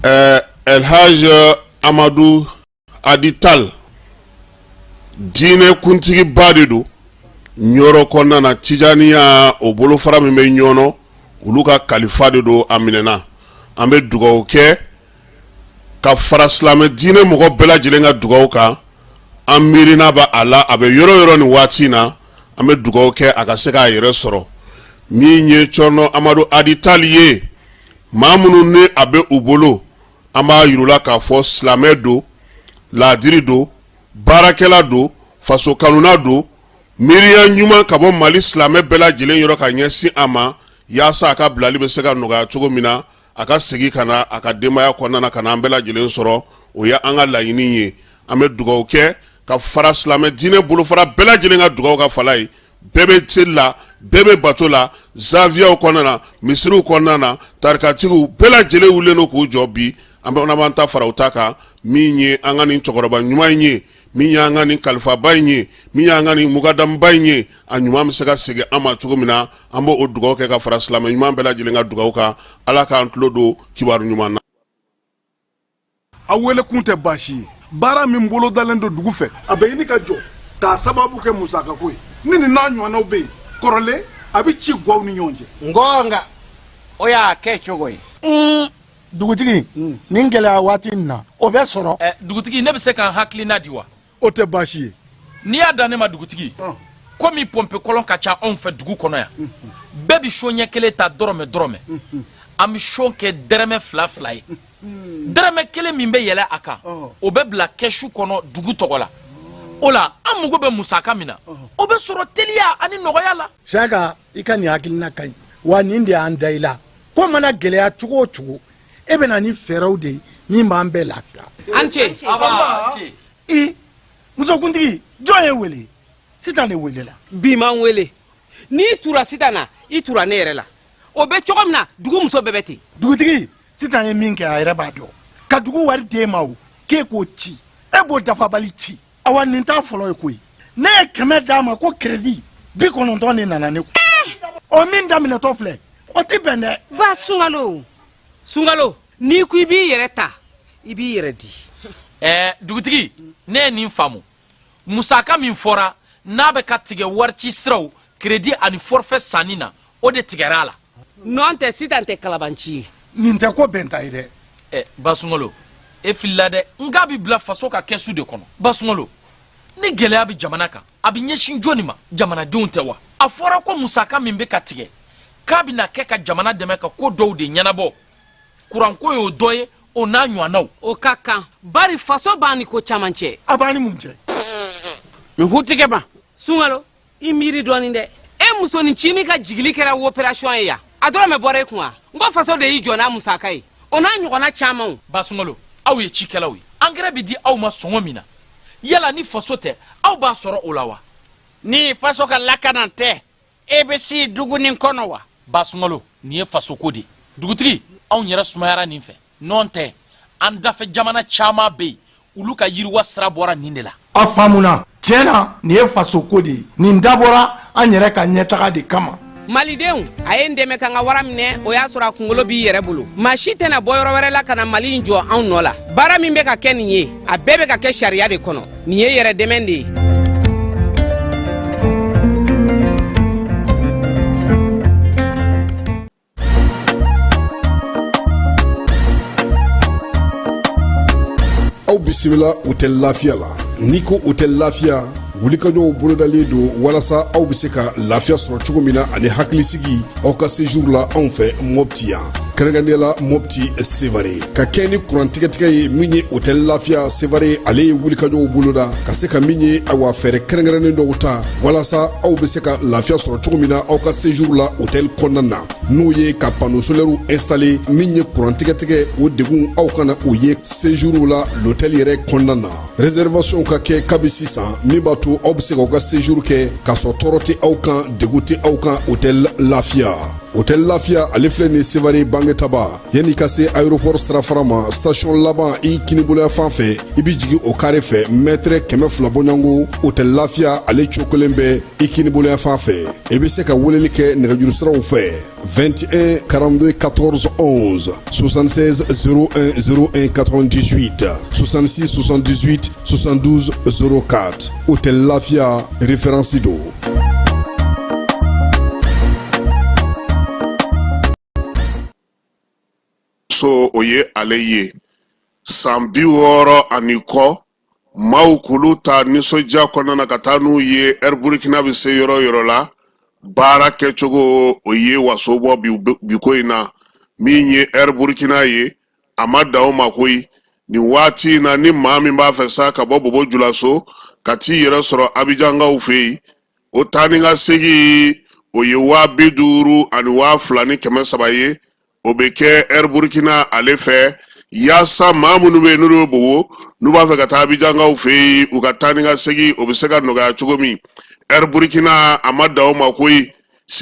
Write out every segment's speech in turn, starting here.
Ɛɛ El Amadu Hadi Tall diinɛ kuntigiba de don Ɲɔrɔ kɔnɔna na, Tijaniya o bolofara min bɛ Ɲɔnɔ, olu ka kalifa de don. A minɛna. An bɛ dugawu kɛ ka fara silamɛ diinɛ mɔgɔ bɛɛ lajɛlen ka dugawu kan. An miirina bɛ a la, a bɛ yɔrɔ yɔrɔ nin waati in na, an bɛ dugawu kɛ a ka se k'a yɛrɛ sɔrɔ. Min ye Cɔrɔnɔ Amadu Hadi Tall ye, maa minnu ni a bɛ u bolo, an b'a yir'u la k'a fɔ silamɛ don, laadiri don, baarakɛla don, faso kanuna don, miiriya ɲuman ka bɔ Mali silamɛ bɛɛ lajɛlen yɔrɔ ka ɲɛsin a ma, yaasa a ka bilali bɛ se ka nɔgɔya cogo min na, a ka segin ka na a ka denbaya kɔnɔna na, ka na an bɛɛ lajɛlen sɔrɔ. O ye an ka laɲini ye. An bɛ dugawu kɛ ka fara silamɛ diinɛ bolofara bɛɛ lajɛlen ka dugawu kan. Fala ye, bɛɛ bɛ seli la, bɛɛ bɛ bato la, zawiyaw kɔnɔna na, misiriw kɔnɔna na, tarikatigiw bɛɛ lajɛlen wulilen don k'u jɔ bi. An bɛ b'an ta fara u ta kan. Min ye an ka nin cɛkɔrɔba ɲuman in ye, min y'an ka nin kalifaba in ye, min y'an ka nin mukadamuba in ye, a ɲuman bɛ se ka segin an ma cogo min na, an b'o dugawu kɛ ka fara silamɛ ɲuman bɛɛ lajɛlen ka dugawu kan. Ala k'an tulo don kibaru ɲuman na. A wele kun tɛ baasi ye. Baara min bolodalen don dugu fɛ, a bɛ ɲini ka jɔ k'a sababu kɛ musakako ye. Ni nin n'a ɲɔgɔnnaw bɛ yen kɔrɔlen, a bɛ ci gwaw ni ɲɔgɔn cɛ. Ngɔnga o y'a kɛ cogo ye. Dugutigi, nin gɛlɛya waati in na, o bɛ sɔrɔ. Ɛ, dugutigi, ne bɛ se ka n hakilina di wa? O tɛ baasi ye. N'i y'a dan ne ma, dugutigi, komi pɔnpe kɔlɔn ka ca anw fɛ dugu kɔnɔ yan, bɛɛ bɛ so ɲɛ kelen ta dɔrɔmɛ dɔrɔmɛ. An bɛ so kɛ dɛrɛmɛ fila fila ye. Dɛrɛmɛ kelen min bɛ yɛlɛ a kan, o bɛ bila kɛsu kɔnɔ dugu tɔgɔ la. O la, an mago bɛ musaka min na, o bɛ sɔrɔ teliya ani nɔgɔya la. Siyaka, i ka nin hakilina ka ɲi wa. Nin de y'an da i la. Ko mana gɛlɛya cogo o cogo, e bɛ na ni fɛɛrɛw de ye min b'an bɛɛ lafiya. An ce. I musokuntigi, jɔn ye wele? Sitan de welela. Bi man wele. N'i tura Sitan na, i tura ne yɛrɛ la. O bɛ cogo min na, dugu muso bɛɛ bɛ ten. Dugutigi, Sitan ye min kɛ, a yɛrɛ b'a dɔn. Ka dugu wari d'e ma, o k'e k'o ci, e b'o dafabali ci. Awa, nin t'a fɔlɔ ye koyi. Ne ye 100 d'a ma ko crédit, 90 de nana ne kun. O min daminɛtɔ filɛ, o tɛ bɛn dɛ. Ba Sunkalo, Sunkalo, n'i ko i b'i yɛrɛ ta, i b'i yɛrɛ di. Ɛɛ dugutigi, ne ye nin faamu. Musaka min fɔra n'a bɛ ka tigɛ warici siraw, crédit ani forfait sanni na, o de tigɛra a la. Nɔn tɛ, Sitan tɛ kalabanci ye. Nin tɛ ko bɛnta ye dɛ. Ɛ Basunkalo, e filila dɛ. N k'a bɛ bila faso ka kɛsu de kɔnɔ. Basunkalo, ni gɛlɛya bɛ jamana kan, a bɛ ɲɛsin jɔni ma? Jamanadenw tɛ wa? A fɔra ko musaka min bɛ ka tigɛ, k'a bɛna kɛ ka jamana dɛmɛ ka ko dɔw de ɲɛnabɔ. Kuranko y'o dɔ ye, o n'a ɲɔgɔnnaw. O ka kan, bari faso b'an ni ko caman cɛ. A b'an ni mun cɛ? N tigɛ ma. Sunkalo, i miiri dɔɔnin dɛ. E musonin cinin ka jigili kɛra opération ye yan, a dɔrɔmɛ bɔra e kun wa? N ko faso de y'i jɔ n'a musaka ye, o n'a ɲɔgɔnna camanw. Basunkalo, aw ye cikɛlaw ye. Angɛrɛ bɛ di aw ma sɔngɔ min na, yala ni faso tɛ, aw b'a sɔrɔ o la wa? Ni faso ka lakana tɛ, e bɛ si dugu nin kɔnɔ wa? Basunkalo, nin ye fasoko de ye. Dugutigi, anw yɛrɛ sumayara nin fɛ. Nɔn tɛ, an dafɛ jamana caman bɛ yen, olu ka yiriwa sira bɔra nin de la. A faamuna. Tiɲɛ na, nin ye fasoko de ye. Nin dabɔra an yɛrɛ ka ɲɛtaga de kama. Malidenw, a ye n dɛmɛ ka n ka wara minɛ. O y'a sɔrɔ a kunkolo b'i yɛrɛ bolo. Maa si tɛna bɔ yɔrɔ wɛrɛ la ka na Mali in jɔ anw nɔ la. Baara min bɛ ka kɛ nin ye, a bɛɛ bɛ ka kɛ sariya de kɔnɔ. Nin ye yɛrɛ dɛmɛ de ye. Aw bisimila Hôtel Lafiya la. N'i ko Hôtel Lafiya, wulikajɔw bolodalen don walasa aw bɛ se ka lafiya sɔrɔ cogo min na ani hakilisigi aw ka séjour la anw fɛ Mɔpti yan, kɛrɛnkɛrɛnnenya la Mɔpti Sevare. Ka kɛ ni kuran tigɛtigɛ ye, min ye Hôtel Lafiya Sevare, ale ye wulikajɔw boloda ka se ka min ye, awa, fɛɛrɛ kɛrɛnkɛrɛnnen dɔw ta walasa aw bɛ se ka lafiya sɔrɔ cogo min na aw ka séjour la hôtel kɔnɔna na, n'o ye ka panneau solaire installer. Min ye kuran tigɛtigɛ, o degun aw kana o ye séjour la l'hôtel yɛrɛ kɔnɔna na. Réservation ka kɛ kabi sisan, min b'a to aw bɛ se k'aw ka séjour kɛ k'a sɔrɔ tɔɔrɔ tɛ aw kan, degun tɛ aw kan. Hôtel Lafiya. Hôtel Lafiya ale filɛ nin Sevare Bangetaba yanni ka se aéroport sirafara ma station laban i kiniboloya fan fɛ i bɛ jigin o kare fɛ mɛtɛrɛ 200 bɔɲɔgɔnko Hôtel Lafiya ale cokolen bɛ i kiniboloya fan fɛ i bɛ se ka weleli kɛ nɛgɛjuru siraw fɛ 21 42 14 11 76 01 01 98 66 78 72 04 Hôtel Lafiya référence don. So o ye ale ye san 60 ani kɔ maaw k'olu ta nisɔndiya kɔnɔna na ka taa n'u ye Air Burkina bɛ se yɔrɔ o yɔrɔ la baara kɛcogo o ye waso bɔ bi ko in na min ye Air Burkina ye a ma dan o ma koyi nin waati in na ni maa min b'a fɛ sa ka bɔ Bobo Julaso ka t'i yɛrɛ sɔrɔ Abijankaw fɛ yen o taa ni ka segin o ye 50,000 ani 2,300 ye o bɛ kɛ Air Burkina ale fɛ yaasa maa minnu bɛ yen n'olu bɛ Bobo n'u b'a fɛ ka taa Abijankaw fɛ yen u ka taa ni ka segin o bɛ se ka nɔgɔya cogo min Air Burkina a ma dan o ma koyi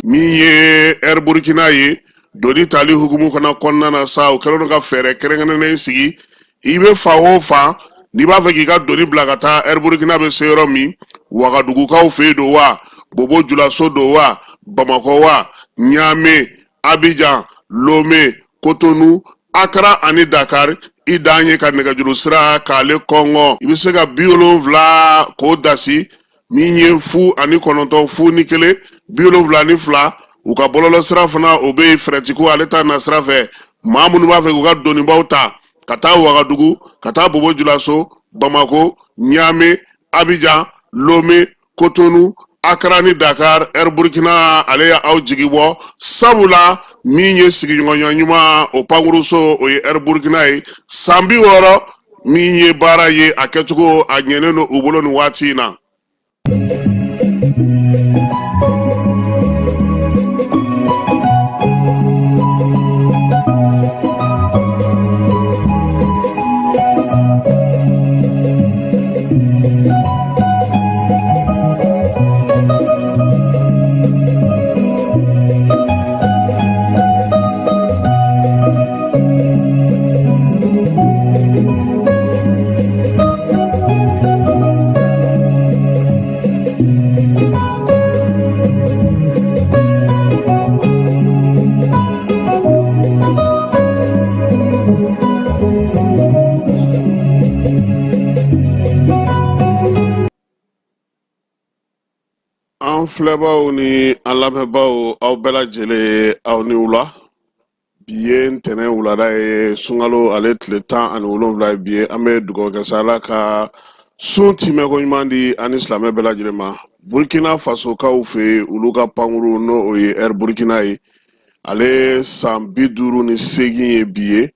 min ye Air Burkina ye doni tali hukumu fana kɔnɔna na sa u kɛlen don ka fɛɛrɛ kɛrɛnkɛrɛnnen sigi i bɛ fan o fan n'i b'a fɛ k'i ka doni bila ka taa Air Burkina bɛ se yɔrɔ min Wagadugukaw fɛ yen don wa Bobo Julaso don wa Bamakɔ wa Ɲame Abidjan Lome Kotonu Akara ani Dakar i dan ye ka nɛgɛjuru sira k'ale kɔngɔ i bɛ se ka 70 k'o dasi min ye 0 ani 9 0 ni 1 72 u ka bɔlɔlɔ sira fana o bɛ yen fɛrɛtiko ale ta na sira fɛ maa minnu b'a fɛ k'u ka donibaw ta ka taa Wagadugu ka taa Bobo Julaso Bamako Ɲame Abijan Lome Kotonu Akara ni Dakar Air Burkina ale ye aw jigi bɔ sabula min ye sigiɲɔgɔnya ɲuman o pankuruso o ye Air Burkina ye san 60 min ye baara ye a kɛcogo a ɲɛnen don u bolo nin waati in na. An filɛbaw ni an lamɛnbaw aw bɛɛ lajɛlen aw ni wula bi ye ntɛnɛn wulada ye sunkalo ale tile 17 ye bi ye an bɛ dugawu kɛ sa ala ka sun timɛko ɲuman di an ni silamɛ bɛɛ lajɛlen ma burkina fasokaw fɛ yen olu ka pankuru n'o o ye air burkina ye ale san 58 ye bi ye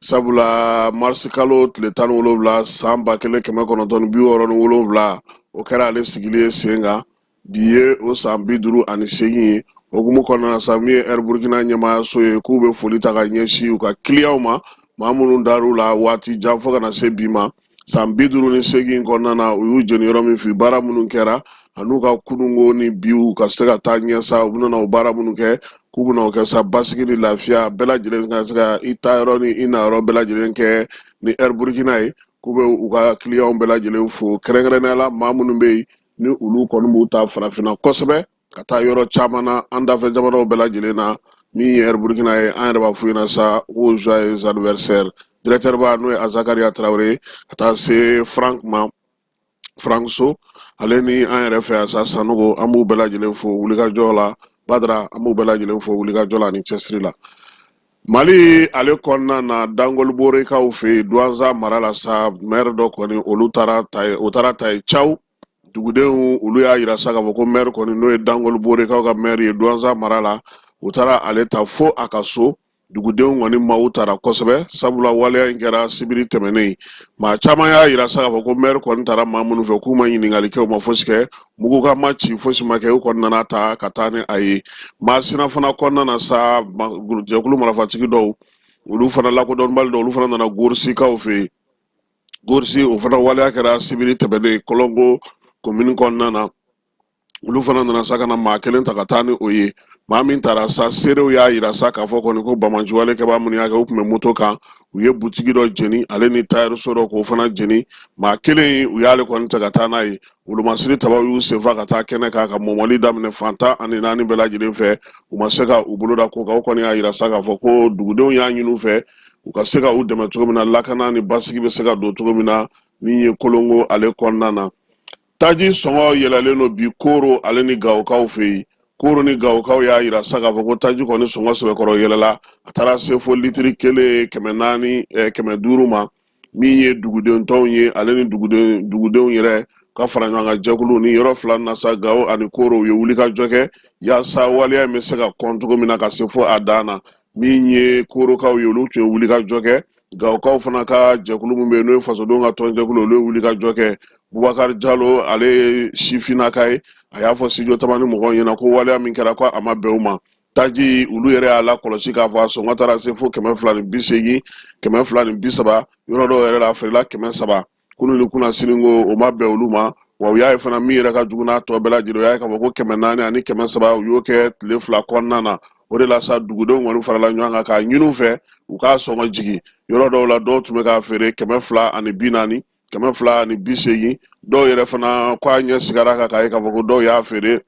sabula marisikalo tile 17 san 1967 o kɛra ale sigili ye sen kan bi ye o san 58 ye hukumu kɔnɔna na sa min ye air burkina ɲɛmaayaso ye k'u bɛ foli ta ka ɲɛsin u ka kiliyanw ma maa minnu dar'u la waati jan fo ka na se bi ma san 58 kɔnɔna na u y'u jeni yɔrɔ min fi baara minnu kɛra an'u ka kununko ni biw ka se ka taa ɲɛ sa u bɛna o baara minnu kɛ k'u bɛna o kɛ sa basigi ni lafiya bɛɛ lajɛlen ka se ka i taa yɔrɔ ni i na yɔrɔ bɛɛ lajɛlen kɛ ni air burkina ye k'u bɛ u ka kiliyanw bɛɛ lajɛlen fo kɛrɛnkɛrɛnnenya la maa minnu bɛ yen ni olu kɔni b'u ta farafinna kosɛbɛ ka taa yɔrɔ caman na an dafɛ jamanaw bɛɛ lajɛlen na min ye Air Burkina ye an yɛrɛ b'a f'u ɲɛna sa ko joyeux anniversaire directeur ba n'o ye Azakaria Traoré ka taa se Frank ma Frank So ale ni an yɛrɛ fɛ yan sa Sanogo an b'u bɛɛ lajɛlen fo wulikajɔ la Badara an b'u bɛɛ lajɛlen fo wulikajɔ la ani cɛsiri la Mali ale kɔnɔna na Dangoliborekaw fɛ yen Duwanza mara la sa maire dɔ kɔni olu taara ta ye o taara ta ye caw dugudenw olu y'a yira sa k'a fɔ ko maire kɔni n'o ye Dangoliborekaw ka maire ye Duwanza mara la u taara ale ta fo a ka so dugudenw kɔni maaw taara kosɛbɛ sabula waleya in kɛra sibiri tɛmɛnen maa caman y'a yira sa k'a fɔ ko maire kɔni taara maa minnu fɛ k'u ma ɲininkali kɛ u ma fosi kɛ mugukan ma ci fosi ma kɛ u kɔni nana ta ka taa ni a ye Masina fana kɔnɔna na sa jɛkulu marifatigi dɔw olu fana lakodɔnbali dɔw olu fana nana Gorisikaw fɛ yen Gorisi o fana waleya kɛra sibiri tɛmɛnen Kɔlɔngo komini kɔnɔna na olu fana nana sa ka na maa kelen ta ka taa ni o ye Maa min taara sa, seerew y'a yira sa k'a fɔ kɔni ko banbaanciwale kɛbaa minnu y'a kɛ, u tun bɛ moto kan, u ye butigi dɔ jeni, ale ni tayɛriso dɔ k'o fana jeni. Maa kelen, u y'ale kɔni ta ka taa n'a ye. Wolomasiri tabaw y'u senfa ka taa kɛnɛ kan ka mɔmɔli daminɛ fan 14 bɛɛ lajɛlen fɛ. U ma se ka u bolo da ko kan. O kɔni y'a yira sa k'a fɔ ko dugudenw y'a ɲini u fɛ u ka se ka u dɛmɛ cogo min na, lakana ni basigi bɛ se ka don cogo min na min ye Kolongo ale kɔnɔna na. Taji sɔngɔ yɛlɛlen don bi Koro ale ni Gawokaw fɛ yen. Koro ni Gawokaw y'a yira sa k'a fɔ ko taji kɔni sɔngɔ sɛbɛkɔrɔ yɛlɛla, a taara se fo litiri kelen 400, 500 ma. Min ye duguden tɔnw ye, ale ni dugudenw yɛrɛ ka fara ɲɔgɔn kan jɛkulu ni yɔrɔ fila na sa, Gawo ani Koro, u ye wulikajɔ kɛ yaasa waleya in bɛ se ka kɔn cogo min na ka se fo a dan na. Min ye Korokaw ye, olu tun ye wulikajɔ kɛ. Gawokaw fana ka jɛkulu min bɛ yen, n'o ye fasodenw ka tɔnjɛkulu, olu ye wulikajɔ kɛ. Bubakari Jalo, ale ye sifinnaka ye, a y'a fɔ Studio Tamani mɔgɔw ɲɛna ko waleya min kɛra, ko a ma bɛn u ma. Taji, olu yɛrɛ y'a lakɔlɔsi k'a fɔ a sɔngɔ taara se fo 280, 230, yɔrɔ dɔw yɛrɛ la a feerela 300 kunu ni kunasini, ko o ma bɛn olu ma. Wa u y'a ye fana, min yɛrɛ ka jugu n'a tɔ bɛɛ lajɛlen, u y'a ye k'a fɔ ko 400 ani 300, u y'o kɛ tile 2 kɔnɔna na. O de la sa, dugudenw kɔni farala ɲɔgɔn kan k'a ɲini u fɛ u k'a sɔngɔ jigin. Yɔrɔ dɔw la, dɔw tun bɛ k'a feere 240, 280, dɔw yɛrɛ fana ko a ɲɛ sigara kan k'a ye k'a fɔ ko dɔw y'a feere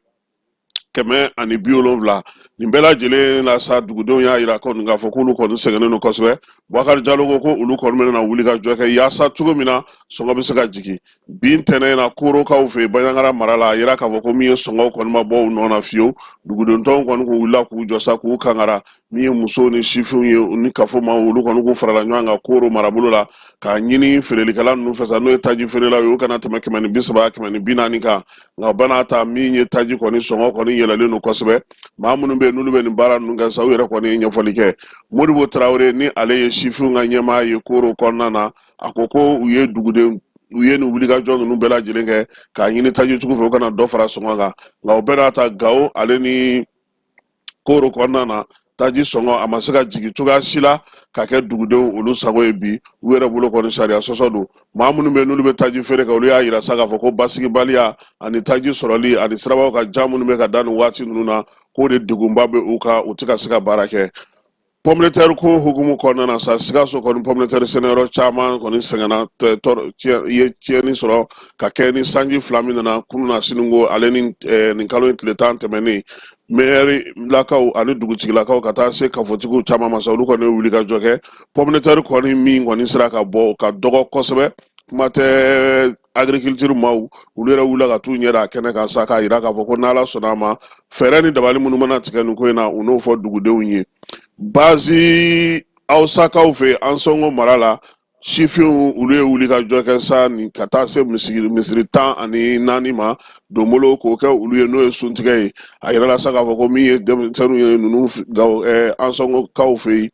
170. Nin bɛɛ lajɛlen na sa, dugudenw y'a yira kɔni k'a fɔ k'olu kɔni sɛgɛnnen don kosɛbɛ. Bubakari Jalo ko ko olu kɔni bɛna wuli ka jɔ kɛ yaasa cogo min na sɔngɔ bɛ se ka jigin. Bi ntɛnɛn na, Korokaw fɛ yen, Banjagara mara la, a yira k'a fɔ ko min ye sɔngɔw kɔni ma bɔ u nɔ na fiyewu. Duguden tɔnw kɔni k'u wulila k'u jɔ sa, k'u kankara. Min ye musow ni sifinw ye, u ni kafo ma, olu kɔni k'u farala ɲɔgɔn kan Koro marabolo la k'a ɲini feerelikɛla ninnu fɛ sa, n'o ye taji feerelaw ye, u kana tɛmɛ 130, 140 kan. Nka o bɛɛ n'a ta, min ye taji kɔni sɔngɔ kɔni yɛlɛlen don kosɛbɛ. Maa minnu bɛ yen, n'olu bɛ nin baara ninnu kɛ sa, u yɛrɛ kɔni ye ɲɛfɔli kɛ. Modibo Tarawele, ni ale ye sifinw ka ɲɛmaa ye Koro kɔnɔna na, a ko ko u ye duguden, u ye nin wulikajɔ ninnu bɛɛ lajɛlen kɛ k'a ɲini tajitigiw fɛ u kana dɔ fara sɔngɔ kan. Nka o bɛɛ n'a ta, Gawo ale ni Koro kɔnɔna na, taji sɔngɔ a ma se ka jigin cogoya si la ka kɛ dugudenw olu sago ye bi. U yɛrɛ bolo kɔni, sariya sɔsɔ don. Maa minnu bɛ, n'olu bɛ taji feere kɛ, olu y'a yira sa k'a fɔ ko basigibaliya ani taji sɔrɔli ani sirabaw ka jan minnu bɛ ka da nin waati ninnu na, k'o de degunba bɛ u kan, u tɛ ka se ka baara kɛ. Pomme de terre ko hukumu kɔnɔna na sa, Sikaso kɔni pomme de terre sɛnɛyɔrɔ caman kɔni sɛgɛnna, ye tiɲɛni sɔrɔ ka kɛ ni sanji fila min nana kunun na siniko ale ni nin kalo in tile 10 tɛmɛnen. Mɛri lakaw ani dugutigilakaw ka taa se kafotigiw caman ma sa, olu kɔni ye wulikajɔ kɛ. Pomme de terre kɔni min kɔni sera ka bɔ ka dɔgɔ kosɛbɛ, kuma tɛ agriculture maaw, olu yɛrɛ wulila ka t'u ɲɛ da a kɛnɛ kan sa, k'a yira k'a fɔ ko n'Ala sɔnna a ma, fɛɛrɛ ni dabali minnu mana tigɛ nin ko in na, u n'o fɔ dugudenw ye. Bazi Awsakaw fɛ Ansɔngo mara la, sifinw olu ye wulikajɔ kɛ sa ni ka taa se misiri 14 ma donbolo k'o kɛ olu ye, n'o ye suntigɛ ye. A yirala sa k'a fɔ ko min ye denmisɛnninw ye ninnu Ansɔngokaw fɛ yen,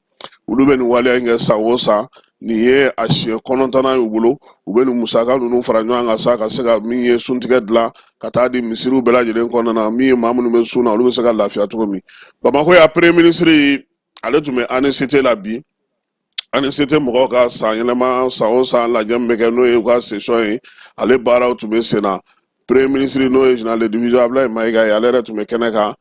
olu bɛ nin waleya in kɛ san o san. Nin ye a siɲɛ 9nan y'u bolo. U bɛ nin musaka ninnu fara ɲɔgɔn kan sa ka se ka min ye suntigɛ dilan ka taa di misiriw bɛɛ lajɛlen kɔnɔna na, min ye maa minnu bɛ sun na, olu bɛ se ka lafiya cogo min. Bamakɔ yan, premier ministre ale tun bɛ ANICT la bi. ANICT mɔgɔw ka san yɛlɛma, san o san lajɛ min bɛ kɛ, n'o ye u ka session ye, ale baaraw tun bɛ sen na. Premier ministre, n'o ye général de division Abdoulaye Mayiga ye, ale yɛrɛ tun bɛ kɛnɛ kan.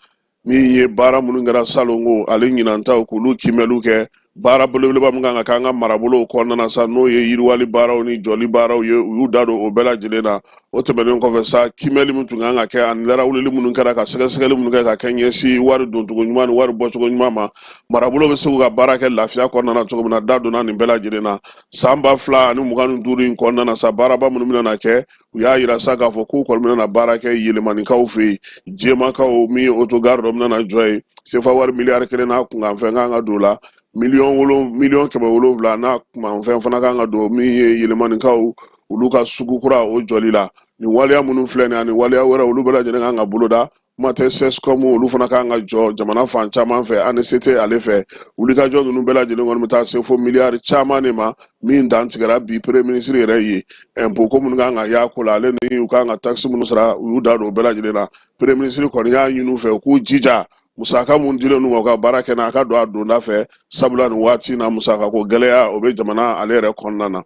Min ye baara minnu kɛra salongo ale ɲinantaw, k'olu kiimɛliw kɛ, baara belebeleba min kan ka kɛ an ka marabolow kɔnɔna na sa, n'o ye yiriwali baaraw ni jɔli baaraw ye, u y'u da don o bɛɛ lajɛlen na. O tɛmɛnen kɔfɛ sa, kiimɛli min tun kan ka kɛ ani larawulili minnu kɛra, ka sɛgɛsɛgɛli minnu kɛ ka kɛ ɲɛsin wari doncogo ɲuman ni wari bɔcogo ɲuman ma, marabolo bɛ se k'u ka baara kɛ lafiya kɔnɔna na cogo min na, da donna nin bɛɛ lajɛlen na. San 2025 in kɔnɔna na sa, baaraba minnu bɛna kɛ, u y'a yira sa k'a fɔ k'u kɔni bɛna baara kɛ Yelemanikaw fɛ yen, Jɛmakaw, min ye autogare dɔ bɛna jɔ yen, sefa wari miliyari kelen n'a kunkanfɛn kan ka don o la, 700,000,000 n'a kunkanfɛn fana kan ka don min ye Yelemanikaw olu ka sugu kura o jɔli la. Nin waleya minnu filɛ nin ani waleya wɛrɛ, olu bɛɛ lajɛlen kan ka boloda. Kuma tɛ CSCOM, olu fana kan ka jɔ jamana fan caman fɛ ANICT ale fɛ. Wulikajɔ ninnu bɛɛ lajɛlen kɔni bɛ taa se fo miliyari caman de ma, min dan tigɛra bi premier ministre yɛrɛ ye. Impôt ko minnu kan ka y'a ko la, ale ni u kan ka taxe minnu sara, u y'u da don o bɛɛ lajɛlen na. Premier ministre kɔni y'a ɲini u fɛ u k'u jija, musaka mun dilen n'u ma u ka baara kɛ n'a, a ka don a donda fɛ, sabula nin waati in na, musaka ko gɛlɛya o bɛ jamana ale yɛrɛ kɔnɔna na.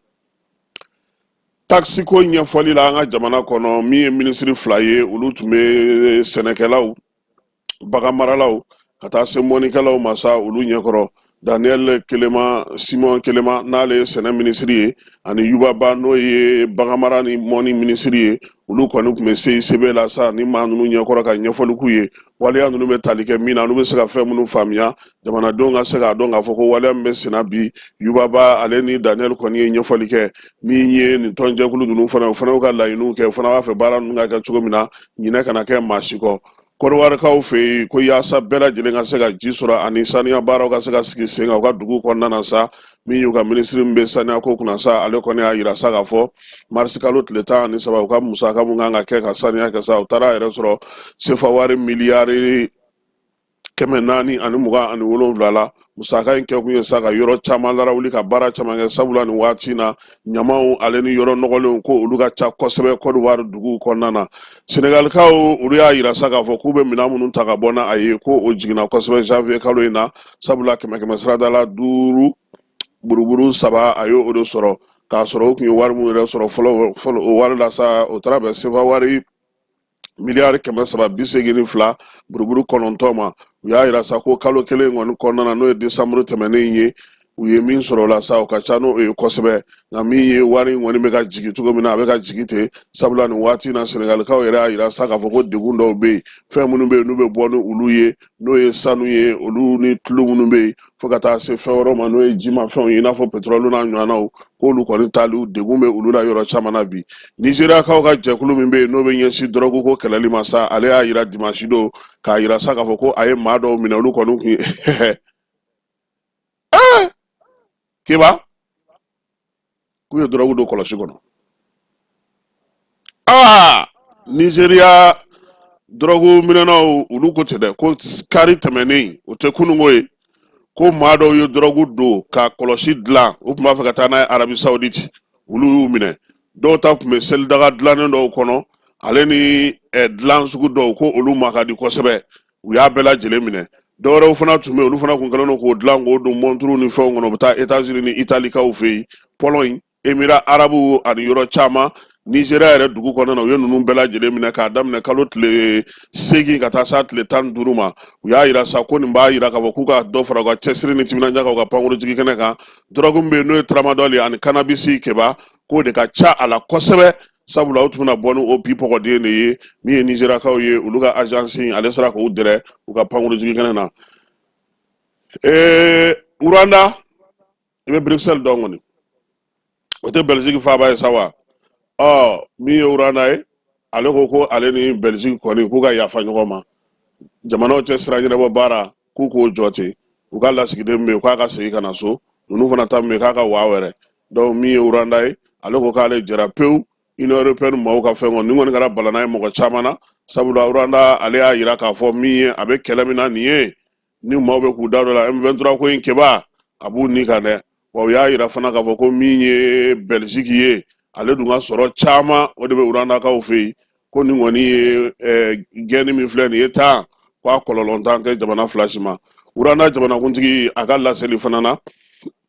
Takisi ko ɲɛfɔli la an ka jamana kɔnɔ, min ye minisiri fila ye, olu tun bɛ sɛnɛkɛlaw, baganmaralaw ka taa se mɔnnikɛlaw ma sa olu ɲɛkɔrɔ. Daniel Kelema, Simon Kelema, n'ale ye sɛnɛ minisiri ye, ani Yuba Ba, n'o ye baganmara ni mɔnni minisiri ye, olu kɔni tun bɛ CICB la sa ni maa ninnu ɲɛkɔrɔ ka ɲɛfɔli k'u ye waleya ninnu bɛ tali kɛ min na, n'u bɛ se ka fɛn minnu faamuya, jamanadenw ka se k'a dɔn k'a fɔ ko waleya min bɛ senna bi. Yuba Ba ale ni Daniel kɔni ye ɲɛfɔli kɛ. Min ye nin tɔnjɛkulu ninnu fana, o fana y'u ka laɲiniw kɛ, o fana b'a fɛ baara ninnu ka kɛ cogo min na, ɲinɛ kana kɛ maa si kɔ. Kɔdiwarikaw fɛ yen ko yaasa bɛɛ lajɛlen ka se ka ji sɔrɔ ani saniya baaraw ka se ka sigi sen kan u ka dugu kɔnɔna na sa, min y'u ka minisiri min bɛ saniya ko kunna sa, ale kɔni y'a yira sa k'a fɔ marisi kalo tile 13, u ka musaka mun kan ka kɛ ka saniya kɛ sa, u taara yɛrɛ sɔrɔ sefa wari miliyari 427 la. Musaka in kɛkun ye sa ka yɔrɔ caman larawuli, ka baara caman kɛ, sabula nin waati in na ɲamaw ale ni yɔrɔ nɔgɔlenw ko olu ka ca kosɛbɛ Kɔdiwari duguw kɔnɔna na. Senegalikaw, olu y'a yira sa k'a fɔ k'u bɛ minɛn minnu ta ka bɔ n'a ye, ko o jiginna kosɛbɛ janvier kalo in na, sabula kɛmɛ kɛmɛ sarada la 5.3, a y'o de sɔrɔ, k'a sɔrɔ u tun ye wari min yɛrɛ sɔrɔ fɔlɔ fɔlɔ, o wari la sa, o taara bɛn sefa wari miliyari 382.9 ma. U y'a yira sa ko kalo kelen kɔni kɔnɔna na, n'o ye desanburu tɛmɛnen ye, u ye min sɔrɔ o la sa, o ka ca n'o ye kosɛbɛ. Nka min ye wari in kɔni bɛ ka jigin cogo min na, a bɛ ka jigin ten, sabula nin waati in na Senegalikaw yɛrɛ y'a yira sa k'a fɔ ko degun dɔw bɛ yen, fɛn minnu bɛ yen n'u bɛ bɔ ni olu ye, n'o ye sanu ye, olu ni tulu minnu bɛ yen, fo ka taa se fɛn wɛrɛw ma, n'o ye jimafɛnw ye, i n'a fɔ pétrole n'a ɲɔgɔnnaw, k'olu kɔni taali degun bɛ olu la yɔrɔ caman na bi. Nizeriyakaw ka jɛkulu min bɛ yen n'o bɛ ɲɛsin dɔrɔgu ko kɛlɛli ma sa, ale y'a yira dimansi don k'a yira sa k'a fɔ ko a ye maa dɔw minɛ, olu kɔni tun ye keba k'u ye dɔrɔgu don kɔlɔsi kɔnɔ. Aa, Nizeriya dɔrɔgu minɛnaw, olu ko ten dɛ, ko kari tɛmɛnen, o tɛ kununko ye, ko maa dɔw ye dɔrɔgu don ka kɔlɔsi dilan, u tun b'a fɛ ka taa n'a ye Arabi Saoudite, olu y'u minɛ. Dɔw ta tun bɛ selidaga dilannen dɔw kɔnɔ, ale ni dilan sugu dɔw, ko olu ma ka di kosɛbɛ, u y'a bɛɛ lajɛlen minɛ. Dɔwɛrɛw fana tun bɛ yen, olu fana tun kɛlen don k'o dilan k'o don mɔnturu ni fɛnw kɔnɔ, u bɛ taa États-Unis ni Italikaw fɛ yen, Pologne, Émirats arabes ani yɔrɔ caman, Nizeriya yɛrɛ dugu kɔnɔna na. U ye ninnu bɛɛ lajɛlen minɛ k'a daminɛ kalo tile 8 ka taa s'a tile 15 ma. U y'a yira sa ko nin b'a yira k'a fɔ k'u ka dɔ fara u ka cɛsiri ni timinandiya kan u ka pankurujigi kɛnɛ kan. Dɔrɔgu min bɛ yen n'o ye tramadol ye ani cannabis, keba k'o de ka ca a la kosɛbɛ, sabula u tun bɛna bɔ ni o bi pɔgɔden de ye. Min ye nizeriyakaw ye, olu ka agence ale sera k'u dɛrɛ u ka pankurujigi kɛnɛ na. Rwanda, i bɛ Bruxelles dɔn kɔni, o tɛ Belgique faaba ye sa wa? Ɔ, min ye Rwanda ye, ale ko ko ale ni Belgique kɔni k'u ka yafa ɲɔgɔn ma, jamanaw cɛ sira ɲɛnabɔ baara k'u k'o jɔ ten, u ka lasigiden bɛ yen k'a ka segin ka na so, ninnu fana ta min bɛ yen k'a ka waa wɛrɛ. Donc min ye Rwanda ye, ale ko k'ale jɛra pewu Union européenne maaw ka fɛn kɔni. Nin kɔni kɛra balana ye mɔgɔ caman na, sabula Rwanda ale y'a yira k'a fɔ min ye a bɛ kɛlɛ min na nin ye, ni maaw bɛ k'u da dɔ la M23 ko in, keba a b'u ni kan dɛ. Wa u y'a yira fana k'a fɔ ko min ye Belgique ye, ale dun ka sɔrɔ caman o de bɛ Rwandakaw fɛ yen, ko nin kɔni ye gɛnni min filɛ nin ye tan, ko a kɔlɔlɔntan tɛ jamana fila si ma. Rwanda jamanakuntigi a ka laseli fana na,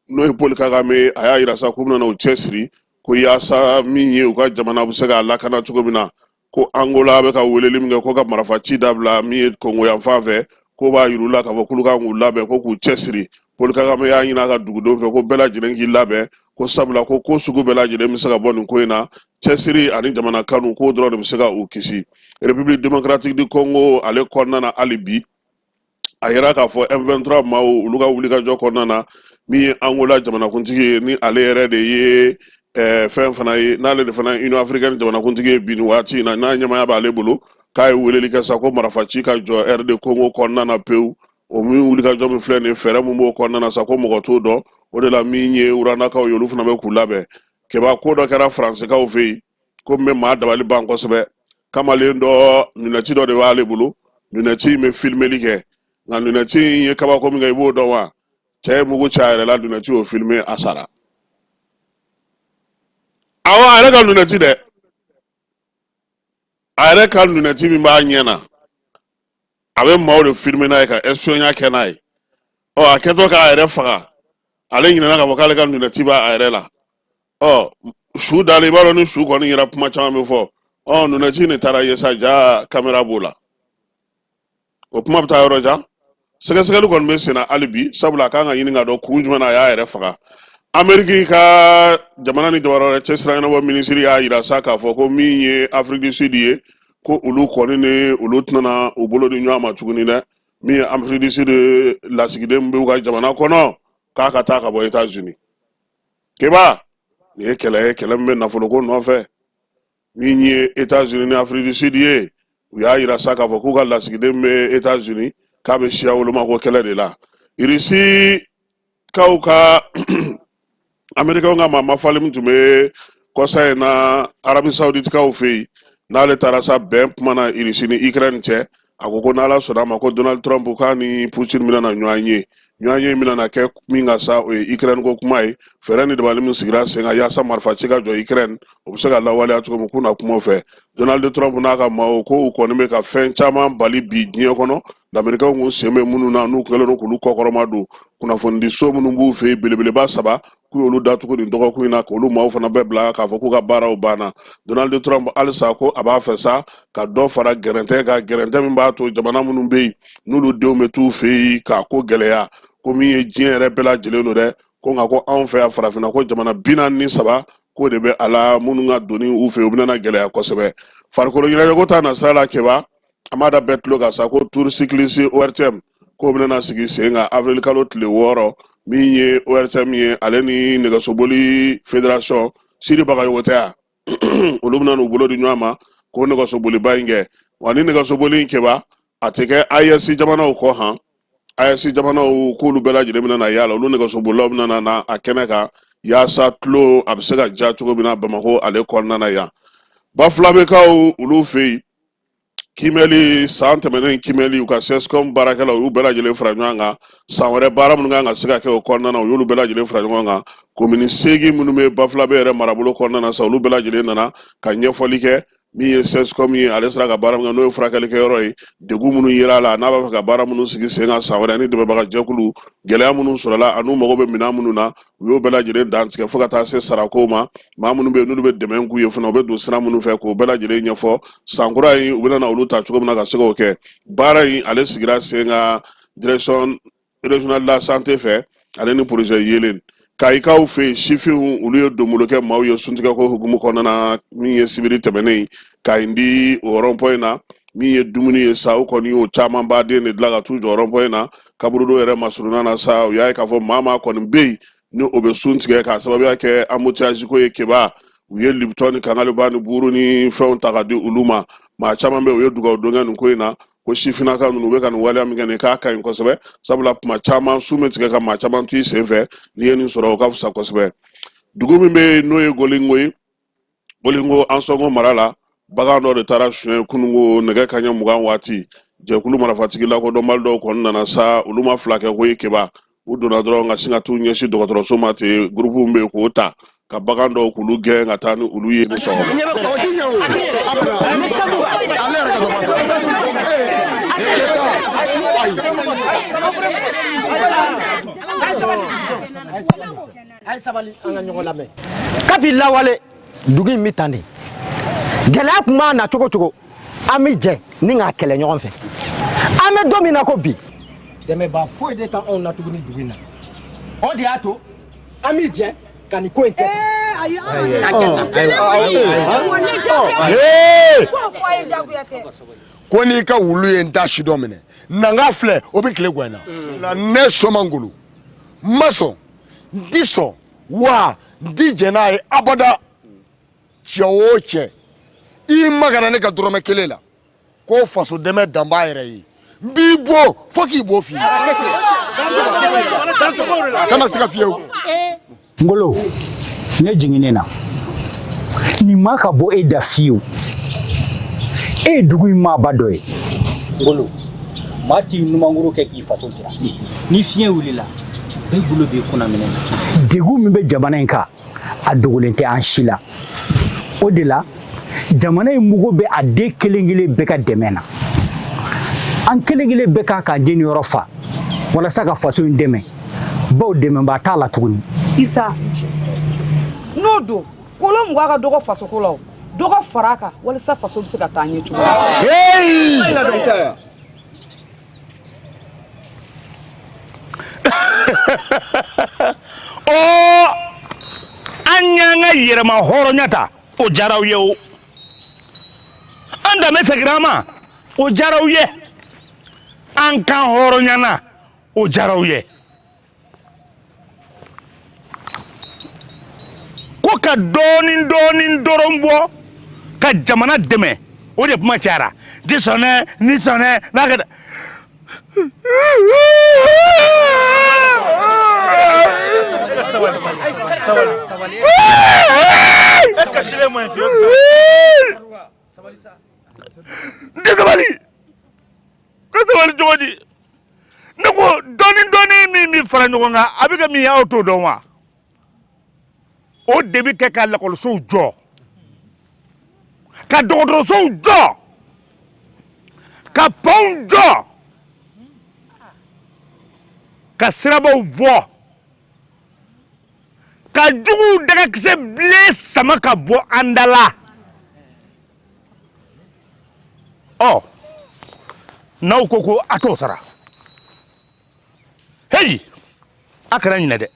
n'o ye Paul Kagame, a y'a yira sa k'u bɛna u cɛsiri ko yaasa min ye u ka jamana bɛ se k'a lakana cogo min na, ko Angola bɛ ka weleli min kɛ ko ka marifa ci dabila min ye Kongo yan fan fɛ, k'o b'a yir'u la k'a fɔ k'olu kan k'u labɛn ko k'u cɛsiri. Paul Kagame y'a ɲini a ka dugudenw fɛ ko bɛɛ lajɛlen k'i labɛn, ko sabula ko ko sugu bɛɛ lajɛlen bɛ se ka bɔ nin ko in na, cɛsiri ani jamana kanu k'o dɔrɔn de bɛ se ka u kisi. République démocratique du Congo ale kɔnɔna na, hali bi a yira k'a fɔ M23 maaw olu ka wulikajɔ kɔnɔna na, min ye Angola jamanakuntigi ye, ni ale yɛrɛ de ye fɛn fana ye, n'ale de fana ye Union africaine jamanakuntigi ye bi nin waati in na, n'a ɲɛmaaya b'ale bolo, k'a ye weleli kɛ sa ko marifaci ka jɔ RD Congo kɔnɔna na pewu. O min wulikajɔ min filɛ nin ye, fɛɛrɛ min b'o kɔnɔna na sa, ko mɔgɔ t'o dɔn. O de la min ye Rwandakaw ye, olu fana bɛ k'u labɛn. Keba, ko dɔ kɛra Faransikaw fɛ yen ko min bɛ maa dabali ban kosɛbɛ. Kamalen dɔ, lunɛti dɔ de b'ale bolo, lunɛti in bɛ filimeli kɛ, nka lunɛti in ye kabako min kɛ, i b'o dɔn wa? Cɛ ye mugu ci a yɛrɛ la, lunɛti y'o filime, a sara. Awɔ, a yɛrɛ ka lunɛti dɛ, a yɛrɛ ka lunɛti min b'a ɲɛ na, a bɛ maaw de filime n'a ye ka espionnage kɛ n'a ye. Ɔ, a kɛtɔ k'a yɛrɛ faga, ale ɲinɛna k'a fɔ k'ale ka lunɛti b'a a yɛrɛ la. Ɔ, su dalen, i b'a dɔn ni su kɔni yera, kuma caman bɛ fɔ. Ɔ, lunɛti nin taara ye sa, ja kamera b'o la, o kuma bɛ taa yɔrɔ jan. Sɛgɛsɛgɛli kɔni bɛ senna hali bi, sabula a kan ka ɲini ka dɔn kun jumɛn na a y'a yɛrɛ faga. Ameriki ka jamana ni jamana wɛrɛ cɛ sira ɲɛnabɔ minisiri y'a yira sa k'a fɔ ko min ye Afrique du Sud ye, ko olu kɔni ni olu tɛna u bolo di ɲɔgɔn ma tuguni dɛ. Min ye Afrique du Sud lasigiden bɛ u ka jamana kɔnɔ, k'a ka taa ka bɔ États-Unis. Keba, nin ye kɛlɛ ye, kɛlɛ min bɛ nafoloko nɔfɛ. Min ye États-Unis ni Afrique du Sud ye, u y'a yira sa k'a fɔ k'u ka lasigiden bɛ États-Unis, k'a bɛ siya woloma ko kɛlɛ de la. Irisi kaw ka Amerikɛnw ka maa mafalen min tun bɛ kɔsa in na Arabie Saoudite kaw fɛ yen, n'ale taara sa bɛn kuma na Irisi ni Ukraine cɛ, a ko ko n'Ala sɔnna a ma, ko Donald Trump k'a ni Putin bɛna na ɲɔgɔn ye. Ɲɔgɔn ye bɛna na kɛ min ka sa, o ye Ukraine ko kuma ye. Fɛɛrɛ ni dabali min sigira sen kan yaasa marifa ci ka jɔ Ukraine, o bɛ se ka lawaleya cogo min, k'u na kuma o fɛ. Donald Trump n'a ka maaw ko u kɔni bɛ ka fɛn caman bali bi diɲɛ kɔnɔ, Lamerikɛnw kun sen bɛ minnu na, n'u kɛlen don k'olu kɔkɔrɔma don. Kunnafonidiso minnu b'u fɛ yen belebeleba saba, k'u y'olu datugu nin dɔgɔkun in na, k'olu maaw fana bɛɛ bila k'a fɔ k'u ka baaraw banna. Donald Trump halisa ko a b'a fɛ sa ka dɔ fara gɛrɛntɛ kan, gɛrɛntɛ min b'a to jamana minnu bɛ yen n'olu denw bɛ t'u fɛ yen k'a ko gɛlɛya, ko min ye diɲɛ yɛrɛ bɛɛ lajɛlen don dɛ, ko nka ko anw fɛ yan farafinna, ko jamana 43 k'o de bɛ a la, minnu ka donni u fɛ yen, u bɛna na gɛlɛya kosɛbɛ. Farikolo ɲɛnajɛko ta nasira la, Keba, an b'a da bɛɛ tulo kan sa ko Tour cycliste ORTM k'o bɛna na sigi sen kan avril kalo tile 6. Min ye ORTM ye, ale ni nɛgɛsoboli fédération, Sidi Bagayogo tɛ yan, olu bɛna n'u bolo di ɲɔgɔn ma k'o nɛgɛsoboliba in kɛ. Wa ni nɛgɛsoboli in, Keba, a tɛ kɛ AES jamanaw kɔ han. AES jamanaw k'olu bɛɛ lajɛlen bɛna na yala, olu nɛgɛsobolilaw bɛna na a kɛnɛ kan yaasa tulo a bɛ se ka ja cogo min na Bamakɔ ale kɔnɔna na yan. Bafulabekaw olu fɛ yen, kimɛli san tɛmɛnen, kimɛli u ka CSCOM baarakɛlaw, u y'u bɛɛ lajɛlen fara ɲɔgɔn kan. San wɛrɛ baara minnu kan ka se ka kɛ o kɔnɔna na, u y'olu bɛɛ lajɛlen fara ɲɔgɔn kan. Komini 8 minnu bɛ Bafulabe yɛrɛ marabolo kɔnɔna na sa, olu bɛɛ lajɛlen nana ka ɲɛfɔli kɛ. Min ye CSCOM ye, ale sera ka baara min kɛ, n'o ye furakɛlikɛyɔrɔ ye, degun minnu yera a la, n'a b'a fɛ ka baara minnu sigi sen kan san wɛrɛ ni dɛmɛbaga jɛkulu, gɛlɛya minnu sɔrɔla an'u mago bɛ minɛn minnu na, u y'o bɛɛ lajɛlen dantigɛ, fo ka taa se sarakow ma. Maa minnu bɛ yen n'olu bɛ dɛmɛ k'u ye fana, u bɛ don sira minnu fɛ, k'o bɛɛ lajɛlen ɲɛfɔ. San kura in, u bɛna na olu ta cogo min na ka se k'o kɛ. Baara in, ale sigira sen kan direction régionale de la santé fɛ, ale ni projet yelen. Kayikaw fɛ yen, sifinw olu ye donbolo kɛ maaw ye suntigɛko hukumu kɔnɔna na. Min ye sibiri tɛmɛnen ye, Kayindi o rond-point na, min ye dumuni ye sa, u kɔni y'o caman baden de dilan ka t'u jɔ rond-point na kaburudo yɛrɛ masurunna na sa. U y'a ye k'a fɔ maa maa kɔni bɛ yen ni o bɛ sun tigɛ k'a sababuya kɛ embouteillage ko ye, Keba, u ye Lipton ni kangaliba ni buru ni fɛnw ta ka di olu ma. Maa caman bɛ yen, u ye dugawu don kɛ nin ko in na, ko sifinnaka ninnu bɛ ka nin waleya min kɛ nin, k'a ka ɲi kosɛbɛ, sabula tuma caman sun bɛ tigɛ ka maa caman to i sen fɛ. N'i ye nin sɔrɔ, o ka fisa kosɛbɛ. Dugu min bɛ yen n'o ye Golingo ye, Golingo Ansɔngo mara la, bagan dɔ de taara suɲɛ kunungo nɛgɛ kanɲɛ 20 waati. Jɛkulu marifatigi lakodɔnbali dɔw kɔni nana sa, olu ma fila kɛ koyi, Keba, u donna dɔrɔn ka sin ka t'u ɲɛsin dɔgɔtɔrɔso ma ten. Gurupu bɛ yen k'o ta ka bagan dɔw k'olu gɛn ka taa ni olu ye ni sɔgɔma. Kabi lawale, dugu in bɛ tan de. Gɛlɛya tun b'a na cogo cogo, an bɛ jɛ ni k'a kɛlɛ ɲɔgɔn fɛ. An bɛ don min na ko bi, dɛmɛbaa foyi de t'anw na tuguni dugu in na. O de y'a to an bɛ jɛ ka nin ko in kɛ. Ko n'i ka wulu ye n ta si dɔ minɛ, nanga filɛ, o bɛ tile gwan na. Ne soma ngolo n ma sɔn, n ti sɔn wa n ti jɛn n'a ye abada. Cɛ o cɛ, i magara ne ka dɔrɔmɛ kelen la, ko faso dɛmɛ dan b'a yɛrɛ ye, n b'i bon fo k'i bo f'i ye, kana siga fiyewu. Ngolo, ne jiginnen na nin ma ka bɔ e da fiyewu. E ye dugu in maaba dɔ ye. Ngolo, maa t'i numankuru kɛ k'i faso jira. Ni fiɲɛ wulila, bɛɛ bolo b'i kunna minɛ na. Degun min bɛ jamana in kan, a dogolen tɛ an si la. O de la, jamana in mago bɛ a den kelen kelen bɛɛ ka dɛmɛ na. An kelen kelen bɛɛ kan k'an jeniyɔrɔ fa walasa ka faso in dɛmɛ, bawo dɛmɛbaa t'a la tuguni. Isa, n'o don, kolo 20 ka dɔgɔ fasoko la, o dɔ ka fara a kan walisa faso bɛ se ka taa ɲɛ cogo min. Ɔ, an y'an ka yɛrɛma hɔrɔnya ta, o diyara aw ye. O an danbe seginna an ma, o diyara aw ye. An kan hɔrɔnyana, o diyara aw ye. Ko ka dɔɔnin dɔɔnin dɔrɔn bɔ ka jamana dɛmɛ, o de kuma cayara. Ti sɔnɛ ni sɔnɛ n'a kɛ. N tɛ sabali ka sabali cogo di? Ne ko dɔɔni dɔɔni min bɛ fara ɲɔgɔn kan, a bɛ kɛ min ye, aw t'o dɔn wa? O de bɛ kɛ ka lakɔlisow jɔ, ka dɔgɔtɔrɔsow jɔ, ka pɔnw jɔ, ka sirabaw bɔ, ka juguw dagakisɛ bilen sama ka bɔ an da la. Ɔ, n'aw ko ko a t'o sara, heyi, a kana ɲinɛ dɛ.